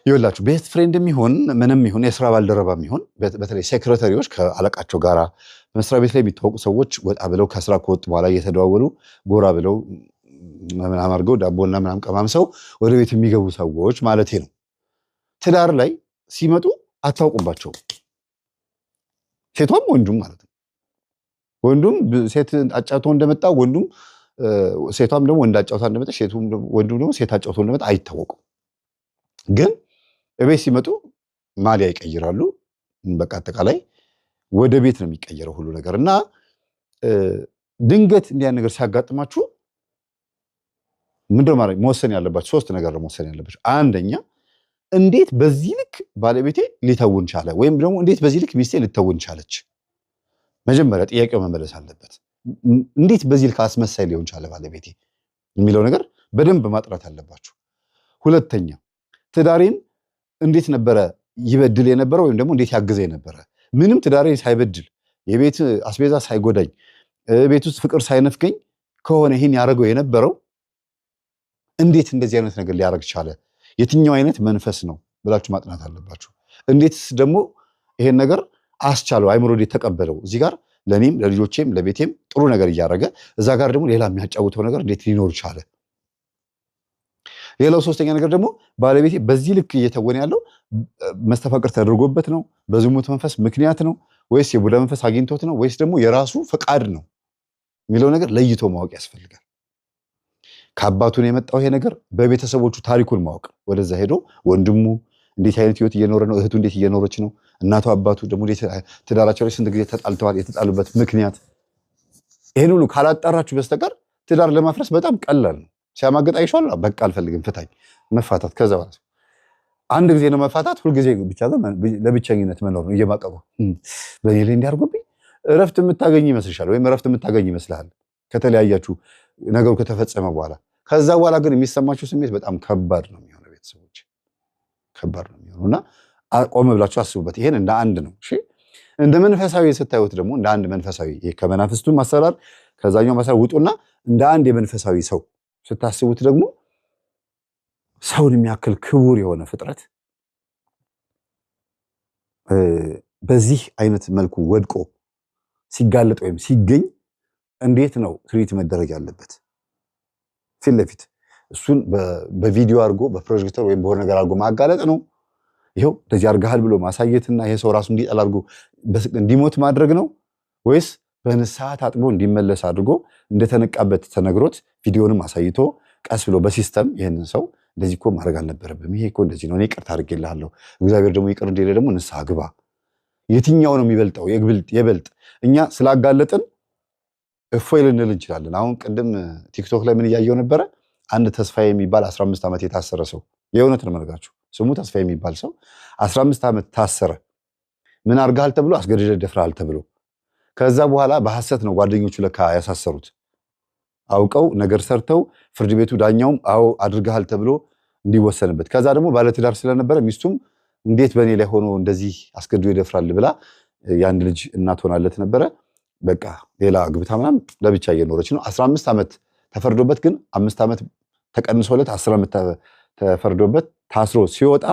ይኸውላችሁ best friend የሚሆን ምንም ይሁን የስራ ባልደረባ የሚሆን፣ በተለይ secretary ዎች ከአለቃቸው ጋራ በመስሪያ ቤት ላይ የሚታወቁ ሰዎች ወጣ ብለው ከስራ ከወጡ በኋላ እየተደዋወሉ ጎራ ብለው ምናምን አድርገው ዳቦና ምናምን ቀማምሰው ወደ ቤት የሚገቡ ሰዎች ማለት ነው። ትዳር ላይ ሲመጡ አታውቁባቸውም። ሴቷም ወንዱም ማለት ነው። ወንዱም ሴት አጫውቶ እንደመጣ ወንዱም፣ ሴቷም ደግሞ ወንድ አጫውታ እንደመጣ፣ ወንዱም ደግሞ ሴት አጫውቶ እንደመጣ አይታወቁም። ግን እቤት ሲመጡ ማሊያ ይቀይራሉ። በቃ አጠቃላይ ወደ ቤት ነው የሚቀየረው ሁሉ ነገር። እና ድንገት እንዲያ ነገር ሲያጋጥማችሁ ምንድነው ማድረግ መወሰን ያለባችሁ? ሶስት ነገር ነው መወሰን ያለባችሁ። አንደኛ፣ እንዴት በዚህ ልክ ባለቤቴ ሊተውን ቻለ? ወይም ደግሞ እንዴት በዚህ ልክ ሚስቴ ልትተውን ቻለች? መጀመሪያ ጥያቄው መመለስ አለበት። እንዴት በዚህ ልክ አስመሳይ ሊሆን ቻለ ባለቤቴ የሚለው ነገር በደንብ ማጥራት አለባችሁ። ሁለተኛ፣ ትዳሬን እንዴት ነበረ ይበድል የነበረው ወይም ደግሞ እንዴት ያግዘ የነበረ? ምንም ትዳሬን ሳይበድል፣ የቤት አስቤዛ ሳይጎዳኝ፣ ቤት ውስጥ ፍቅር ሳይነፍገኝ ከሆነ ይህን ያደረገው የነበረው እንዴት እንደዚህ አይነት ነገር ሊያደርግ ቻለ? የትኛው አይነት መንፈስ ነው ብላችሁ ማጥናት አለባችሁ። እንዴትስ ደግሞ ይሄን ነገር አስቻለው? አይምሮ እንዴት ተቀበለው? እዚህ ጋር ለእኔም ለልጆቼም ለቤቴም ጥሩ ነገር እያደረገ እዛ ጋር ደግሞ ሌላ የሚያጫውተው ነገር እንዴት ሊኖር ቻለ? ሌላው ሶስተኛ ነገር ደግሞ ባለቤቴ በዚህ ልክ እየተወነ ያለው መስተፋቅር ተደርጎበት ነው? በዝሙት መንፈስ ምክንያት ነው? ወይስ የቡዳ መንፈስ አግኝቶት ነው? ወይስ ደግሞ የራሱ ፈቃድ ነው የሚለው ነገር ለይቶ ማወቅ ያስፈልጋል። ከአባቱ ነው የመጣው ይሄ ነገር፣ በቤተሰቦቹ ታሪኩን ማወቅ፣ ወደዛ ሄዶ ወንድሙ እንዴት አይነት ህይወት እየኖረ ነው፣ እህቱ እንዴት እየኖረች ነው፣ እናቱ አባቱ ደግሞ እንዴት ትዳራቸው ላይ ስንት ጊዜ ተጣልተዋል፣ የተጣሉበት ምክንያት፣ ይሄን ሁሉ ካላጣራችሁ በስተቀር ትዳር ለማፍረስ በጣም ቀላል ነው። ሲያማግጥ አይሻል፣ በቃ አልፈልግም፣ ፍታኝ፣ መፋታት። ከዛ በኋላ አንድ ጊዜ ነው መፋታት፣ ሁልጊዜ ብቻ ለብቸኝነት መኖር ነው። እየማቀቁ በእኔ ላይ እንዲያርጉብኝ እረፍት የምታገኝ ይመስልሻል? ወይም እረፍት የምታገኝ ይመስልሃል? ከተለያያችሁ ነገሩ ከተፈጸመ በኋላ፣ ከዛ በኋላ ግን የሚሰማችሁ ስሜት በጣም ከባድ ነው የሚሆነው። ቤተሰቦች፣ ከባድ ነው የሚሆነው እና ቆም ብላችሁ አስቡበት። ይሄን እንደ አንድ ነው። እሺ፣ እንደ መንፈሳዊ ስታዩት ደግሞ እንደ አንድ መንፈሳዊ ከመናፍስቱ አሰራር ከዛኛው ማሰራር ውጡና እንደ አንድ የመንፈሳዊ ሰው ስታስቡት ደግሞ ሰውን የሚያክል ክቡር የሆነ ፍጥረት በዚህ አይነት መልኩ ወድቆ ሲጋለጥ ወይም ሲገኝ እንዴት ነው treat መደረግ ያለበት? ፊት ለፊት እሱን በቪዲዮ አድርጎ በፕሮጀክተር ወይም በሆነ ነገር አድርጎ ማጋለጥ ነው። ይኸው እንደዚህ አድርገሃል ብሎ ማሳየትና ይሄ ሰው ራሱ እንዲጠላ አድርጎ እንዲሞት ማድረግ ነው ወይስ በንስሐ ታጥቦ እንዲመለስ አድርጎ እንደተነቃበት ተነግሮት ቪዲዮንም አሳይቶ ቀስ ብሎ በ system ይህንን ሰው እንደዚህ እኮ ማድረግ አልነበረብም፣ ይሄ እኮ እንደዚህ ነው፣ እኔ ይቅርታ አድርጌልሃለሁ፣ እግዚአብሔር ደግሞ ይቅር እንዲል ደግሞ ንስሐ ግባ። የትኛው ነው የሚበልጠው? የበልጥ እኛ ስላጋለጥን እፎይ ልንል እንችላለን። አሁን ቅድም ቲክቶክ ላይ ምን እያየው ነበረ? አንድ ተስፋዬ የሚባል 15 ዓመት የታሰረ ሰው፣ የእውነት ነው የምነግራችሁ፣ ስሙ ተስፋዬ የሚባል ሰው 15 ዓመት ታሰረ። ምን አድርገሃል ተብሎ፣ አስገድደህ ደፍረሃል ተብሎ። ከዛ በኋላ በሐሰት ነው ጓደኞቹ ለካ ያሳሰሩት። አውቀው ነገር ሰርተው ፍርድ ቤቱ ዳኛውም አዎ አድርገሃል ተብሎ እንዲወሰንበት። ከዛ ደግሞ ባለትዳር ስለነበረ ሚስቱም እንዴት በእኔ ላይ ሆኖ እንደዚህ አስገድዶ ይደፍራል ብላ የአንድ ልጅ እናት ሆናለት ነበረ። በቃ ሌላ አግብታ ምናምን ለብቻ እየኖረች ነው። 15 ዓመት ተፈርዶበት ግን 5 ዓመት ተቀንሶለት 10 ዓመት ተፈርዶበት ታስሮ ሲወጣ፣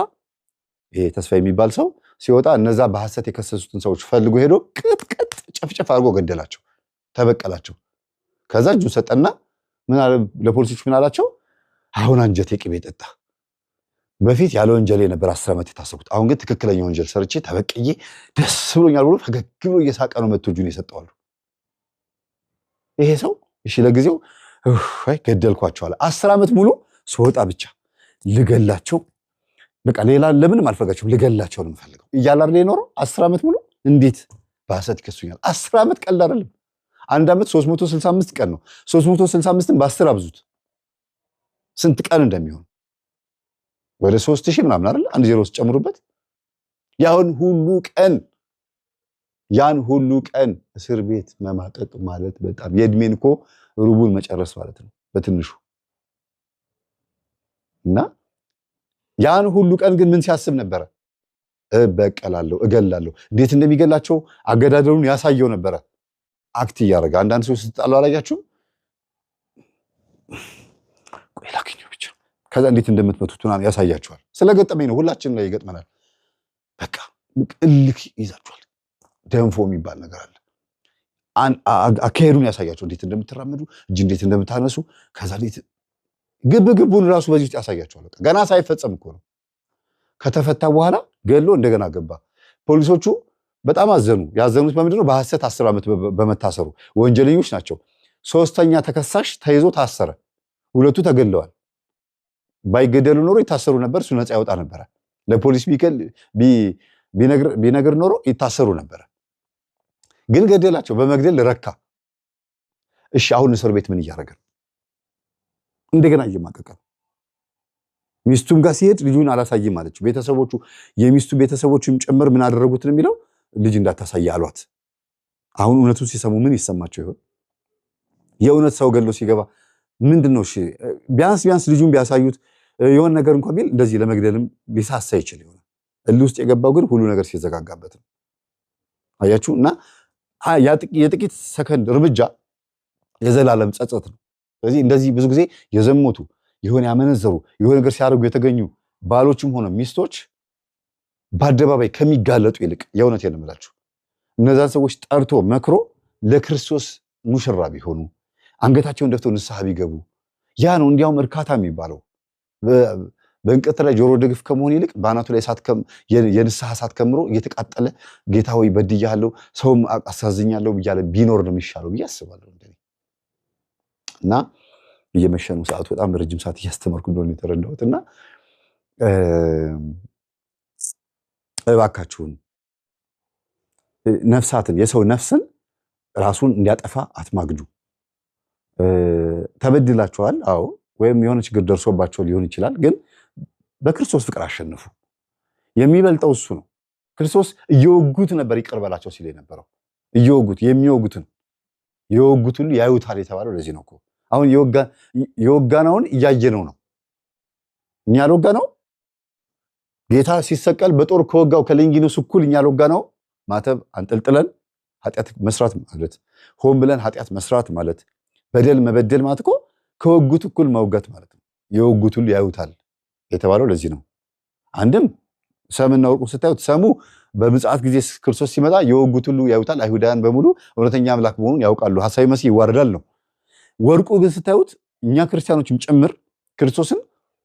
ይሄ ተስፋ የሚባል ሰው ሲወጣ እነዛ በሐሰት የከሰሱትን ሰዎች ፈልጎ ሄዶ ቅጥቅጥ ጨፍጨፍ አድርጎ ገደላቸው፣ ተበቀላቸው። ከዛ እጁን ሰጠና ለፖሊሶች ምን አላቸው? አሁን አንጀቴ ቅቤ ጠጣ። በፊት ያለ ወንጀል የነበር 10 ዓመት የታሰርኩት፣ አሁን ግን ትክክለኛ ወንጀል ሰርቼ ተበቅዬ ደስ ብሎኛል ብሎ ፈገግ ብሎ እየሳቀ ነው መቶ እጁን የሰጠዋሉ። ይሄ ሰው እሺ ለጊዜው ገደልኳቸው አለ። 10 ዓመት ሙሉ ስወጣ ብቻ ልገላቸው፣ በቃ ሌላ ለምንም አልፈልጋቸውም፣ ልገላቸው ነው የምፈልገው እያለ አይደል የኖረው 10 ዓመት ሙሉ? እንዴት በሐሰት ይከሱኛል? 10 ዓመት ቀልድ አይደለም። አንድ ዓመት 365 ቀን ነው። 365ን በ10 አብዙት ስንት ቀን እንደሚሆን፣ ወደ 3000 ምናምን አይደል? አንድ ዜሮ ጨምሩበት። ያን ሁሉ ቀን፣ ያን ሁሉ ቀን እስር ቤት መማቀቅ ማለት በጣም የእድሜን እኮ ሩቡን መጨረስ ማለት ነው በትንሹ። እና ያን ሁሉ ቀን ግን ምን ሲያስብ ነበረ? እበቀላለሁ፣ እገላለሁ። እንዴት እንደሚገላቸው አገዳደሉን ያሳየው ነበረ act እያደረገ። አንዳንድ ሰው ስትጣሉ አላያችሁም? ቆይ ላግኘው ብቻ። ከዛ እንዴት እንደምትመቱት ምናምን ያሳያቸዋል። ስለገጠመኝ ነው፣ ሁላችንም ላይ ይገጥመናል። በቃ እልክ ይዛችኋል። ደንፎ የሚባል ነገር አለ። አካሄዱን ያሳያቸው፣ እንዴት እንደምትራመዱ፣ እጅ እንዴት እንደምታነሱ፣ ከዛ እንዴት ግብ ግቡን ራሱ በዚህ ውስጥ ያሳያቸዋል። በቃ ገና ሳይፈጸም እኮ ነው። ከተፈታ በኋላ ገሎ እንደገና ገባ። ፖሊሶቹ በጣም አዘኑ። ያዘኑት በምንድን ነው? በሐሰት 10 ዓመት በመታሰሩ፣ ወንጀለኞች ናቸው። ሶስተኛ ተከሳሽ ተይዞ ታሰረ። ሁለቱ ተገለዋል። ባይገደሉ ኖሮ ይታሰሩ ነበር። እሱ ነፃ ያወጣ ነበረ። ለፖሊስ ቢነግር ኖሮ ይታሰሩ ነበረ። ግን ገደላቸው። በመግደል ረካ። እሺ፣ አሁን እስር ቤት ምን እያደረገ ነው? እንደገና እየማቀቀ ነው። ሚስቱም ጋር ሲሄድ ልጁን አላሳይም አለችው። ቤተሰቦቹ፣ የሚስቱ ቤተሰቦችም ጭምር ምን አደረጉት ነው የሚለው፣ ልጅ እንዳታሳይ አሏት። አሁን እውነቱን ሲሰሙ ምን ይሰማቸው ይሆን? የእውነት ሰው ገሎ ሲገባ ምንድን ነው? እሺ፣ ቢያንስ ቢያንስ ልጁን ቢያሳዩት፣ የሆነ ነገር እንኳን ቢል እንደዚህ ለመግደልም ሊሳሳ ይችል ይሆናል። እልህ ውስጥ የገባው ግን ሁሉ ነገር ሲዘጋጋበት ነው። አያችሁ፣ እና የጥቂት ሰከንድ እርምጃ የዘላለም ጸጸት ነው። ስለዚህ እንደዚህ ብዙ ጊዜ የዘሞቱ፣ የሆነ ያመነዘሩ፣ የሆነ ነገር ሲያደርጉ የተገኙ ባሎችም ሆነ ሚስቶች በአደባባይ ከሚጋለጡ ይልቅ፣ የእውነት ነው የምላችሁ፣ እነዛን ሰዎች ጠርቶ መክሮ ለክርስቶስ ሙሽራ ቢሆኑ፣ አንገታቸውን ደፍተው ንስሐ ቢገቡ ያ ነው እንዲያውም እርካታ የሚባለው። በእንቅርት ላይ ጆሮ ደግፍ ከመሆን ይልቅ በአናቱ ላይ የንስሐ እሳት ከምሮ እየተቃጠለ ጌታ ሆይ በድያለሁ፣ ሰውም አሳዝኛለሁ እያለ ቢኖር ነው የሚሻለው ብዬ አስባለሁ። እና እየመሸ ነው ሰዓቱ። በጣም ረጅም ሰዓት እያስተማርኩ እንደሆነ የተረዳሁት። እና እባካችሁን ነፍሳትን፣ የሰው ነፍስን ራሱን እንዲያጠፋ አትማግዱ። ተበድላችኋል፣ አዎ፣ ወይም የሆነ ችግር ደርሶባቸው ሊሆን ይችላል። ግን በክርስቶስ ፍቅር አሸንፉ። የሚበልጠው እሱ ነው። ክርስቶስ እየወጉት ነበር ይቅር በላቸው ሲል የነበረው። እየወጉት፣ የሚወጉትን የወጉት ሁሉ ያዩታል የተባለው ለዚህ ነው እኮ። አሁን የወጋነውን እያየነው ነው። እኛ አልወጋነው? ጌታ ሲሰቀል በጦር ከወጋው ከሌንጊኖስ እኩል እኛ አልወጋነው? ማተብ አንጠልጥለን ኃጢአት መስራት ማለት፣ ሆን ብለን ኃጢአት መስራት ማለት፣ በደል መበደል ማለት እኮ ከወጉት እኩል መውጋት ማለት ነው። የወጉት ሁሉ ያዩታል የተባለው ለዚህ ነው። አንድም ሰምና ወርቁን ስታዩት፣ ሰሙ በምጽአት ጊዜ ክርስቶስ ሲመጣ የወጉት ሁሉ ያዩታል። አይሁዳውያን በሙሉ እውነተኛ አምላክ መሆኑን ያውቃሉ። ሐሳዊ መሲህ ይዋረዳል ነው። ወርቁ ግን ስታዩት እኛ ክርስቲያኖችም ጭምር ክርስቶስን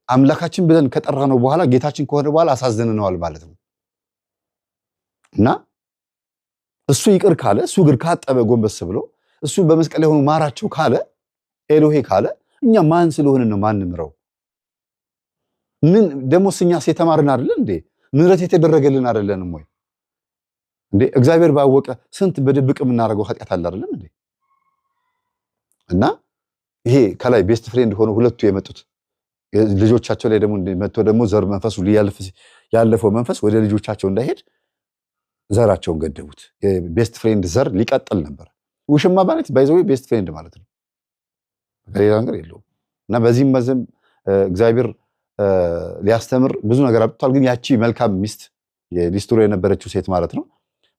አምላካችን ብለን ከጠራነው በኋላ፣ ጌታችን ከሆነ በኋላ አሳዝነነዋል ማለት ነው። እና እሱ ይቅር ካለ፣ እሱ እግር ካጠበ ጎንበስ ብሎ፣ እሱ በመስቀል ላይ ሆኖ ማራቸው ካለ፣ ኤሎሄ ካለ፣ እኛ ማን ስለሆንን ነው ማንምረው? ምን ደግሞ እኛስ የተማርን አይደለን እንዴ? ምህረት የተደረገልን አይደለንም ወይ እንዴ? እግዚአብሔር ባወቀ ስንት በድብቅ የምናደርገው ኃጢአት አለ አይደለም እንዴ? እና ይሄ ከላይ best friend ሆኖ ሁለቱ የመጡት ልጆቻቸው ላይ ደግሞ መጥቶ ደግሞ ዘር መንፈሱ ሊያልፍ፣ ያለፈው መንፈስ ወደ ልጆቻቸው እንዳይሄድ ዘራቸውን ገደቡት። የ best friend ዘር ሊቀጥል ነበር። ውሽማ ማለት by the way best friend ማለት ነው። ሌላ ነገር የለውም። እና በዚህም በዚህም እግዚአብሔር ሊያስተምር ብዙ ነገር አብቅቷል። ግን ያቺ መልካም ሚስት፣ የሊስትሮ የነበረችው ሴት ማለት ነው፣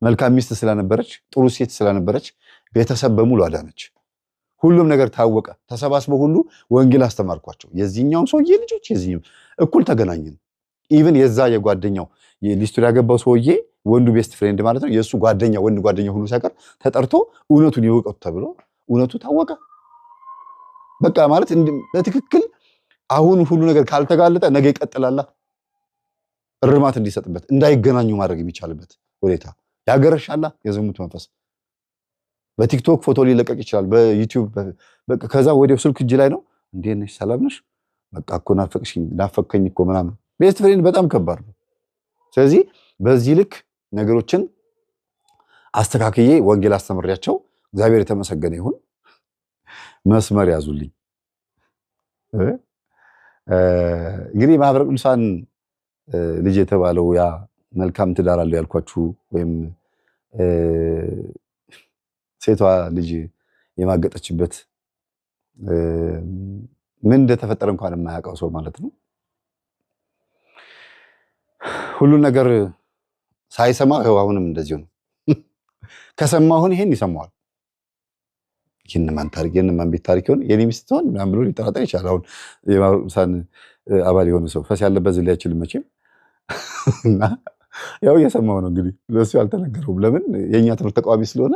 መልካም ሚስት ስለነበረች፣ ጥሩ ሴት ስለነበረች ቤተሰብ በሙሉ አዳነች። ሁሉም ነገር ታወቀ። ተሰባስበው ሁሉ ወንጌል አስተማርኳቸው። የዚህኛውም ሰውዬ ልጆች የዚህኛው እኩል ተገናኘን። Even የዛ የጓደኛው፣ ሊስትሮ ያገባው ሰውዬ ወንዱ best friend ማለት ነው፣ የእሱ ጓደኛ፣ ወንድ ጓደኛ ሁሉ ሳይቀር ተጠርቶ እውነቱን ይወቀቱ ተብሎ እውነቱ ታወቀ። በቃ ማለት በትክክል አሁን ሁሉ ነገር ካልተጋለጠ ነገ ይቀጥላላ። እርማት እንዲሰጥበት፣ እንዳይገናኙ ማድረግ የሚቻልበት ሁኔታ ያገረሻላ። የዝሙት መንፈስ በቲክቶክ ፎቶ ሊለቀቅ ይችላል፣ በዩቲዩብ። ከዛ ወዲያው ስልክ እጅ ላይ ነው። እንዴት ነሽ? ሰላም ነሽ? በቃ እኮ ናፈቅሽኝ፣ ናፈቅከኝ እኮ ምናምን። Best friend በጣም ከባድ ነው። ስለዚህ በዚህ ልክ ነገሮችን አስተካክዬ ወንጌል አስተምሬያቸው እግዚአብሔር የተመሰገነ ይሁን። መስመር ያዙልኝ። እንግዲህ ማህበረ ቅዱሳን ልጅ የተባለው ያ መልካም ትዳር አለው ያልኳችሁ ወይም ሴቷ ልጅ የማገጠችበት፣ ምን እንደተፈጠረ እንኳን የማያውቀው ሰው ማለት ነው። ሁሉን ነገር ሳይሰማ ይኸው አሁንም እንደዚሁ ነው። ከሰማ አሁን ይሄን ይሰማዋል። ይህን ማን ታሪክ፣ ይህን ማን ቤት ታሪክ ይሆን፣ የኔ ሚስት ትሆን ምናምን ብሎ ሊጠራጠር ይችላል። አሁን የማህበረ ቅዱሳን አባል የሆነ ሰው ፈስ ያለበት ዝላይ አይችልም መቼም። እና ያው እየሰማው ነው እንግዲህ፣ ለእሱ አልተነገረውም። ለምን የእኛ ትምህርት ተቃዋሚ ስለሆነ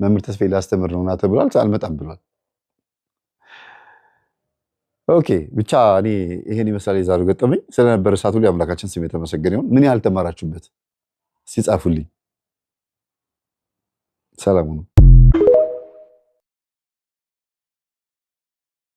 መምህር ተስፋዬ ሊያስተምር ነውና ተብሏል። አልመጣም ብሏል። Okay፣ ብቻ እኔ ይሄን ይመስላል የዛሬው ገጠመኝ። ስለነበረ ሰዓት ሁሉ የአምላካችን ስም የተመሰገነ ይሁን። ምን ያህል ተማራችሁበት? ሲጻፉልኝ። ሰላም ሁኑ።